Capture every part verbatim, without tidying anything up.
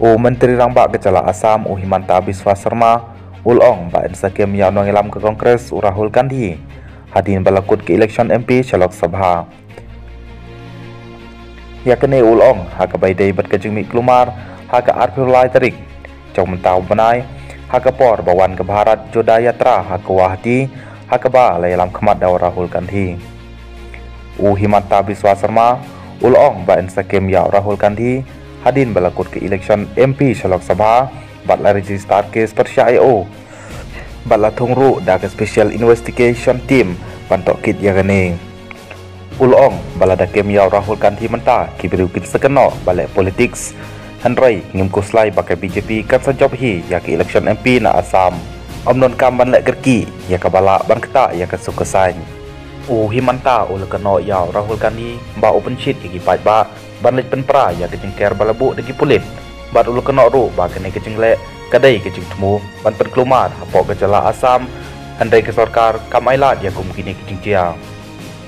U Myntri Rangbah ka jylla Assam, u Himanta Biswa Sarma, u la ong ba yn sa kem ïa u nongïalam ka Congress, u Rahul Gandhi, hadien ba la kut ka election M P sha Lok Sabha. Ïa kane u la ong ha kaba ïadei bad ka jingmih kulmar ha ka arphew lai tarik jong mynta u bnai, ha ka por ba wan ka Bharat Jodo Yatra ha Guwahati, ha kaba la ïalam khmat da u Rahul Gandhi. U Himanta Biswa Sarma u la ong ba yn sa kem ïa u Rahul Gandhi hadien ba la kut ka election M P sha Lok Sabha, bad la register case pyrshah ïa u, bad la thung ruh da ka Special Investigation Team ban tohkit ïa kane. U la ong ba lada kem ïa u Rahul Gandhi mynta, ki briew kin sa kynnoh ba leh politics. Hynrei ngim khuslai ba ka B J P kan sa jop hi ïa ka election M P na Assam. Ym donkam ban leh kyrkieh ïa kaba lah ban ktah ïa ka suk ka saiñ. U Himanta u la kynnoh ïa u Rahul Gandhi ba u pynshit ïa ki paidbah ban leit pynpra ïa ka jingker ba la buh da ki pulit. Bad u la kynnoh ruh ba kane ka jingleh ka dei ka jingthmu ban pynkulmar hapoh ka jylla Assam, hynrei ka sorkar kam ailad ïa kum kine ki jingjia.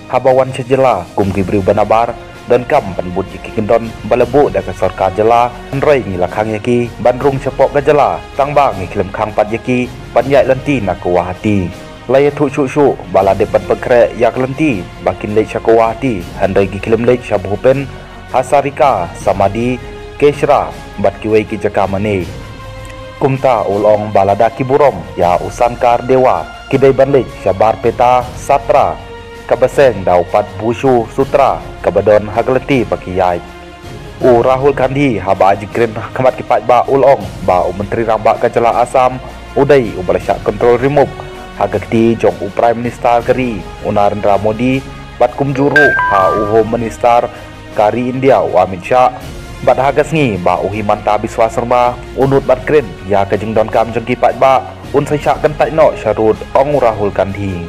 Haba wan sha jylla, kum ki briew ba nabar, donkam ban bud ïa ki kyndon ba la buh da ka sorkar jylla, hynrei ngi la khang ïa ki ban rung shapoh ka jylla, tang ba ngi khlem khang pat ïa ki ban ïaid lynti na Guwahati. La ïathuh shuh shuh ba la dep ban pynkhreh ïa ka lynti ba kin leit sha Guwahati, hynrei ki khlem leit sha Bhupen Hazarika, Samadhi, Kechara bad kiwei ki jaka mane. Kumta u la ong ba lada ki burom ïa u Shankar Deva, ki dei ban leit sha Barpeta Chhatra, kaba seng da u Pat Biju Chhatra, kaba don ha ka lynti ba ki ïaid. U Rahul Gandhi haba ai jingkren ha khmat ki paidbah u la ong ba u Myntri Rangbah ka jylla Assam u dei uba la shah control remove ha ka kti jong u Prime Minister ka ri, u Narendra Modi, bad kumjuh ruh ha u Home Minister ka ri India, u Amit Shah. Bad ha ka sngi ba u Himanta Biswa Sarma u nud ban kren ïa ka jingdonkam jong ki paidbah, un sa shah kyntait noh sharud, ong u Rahul Gandhi.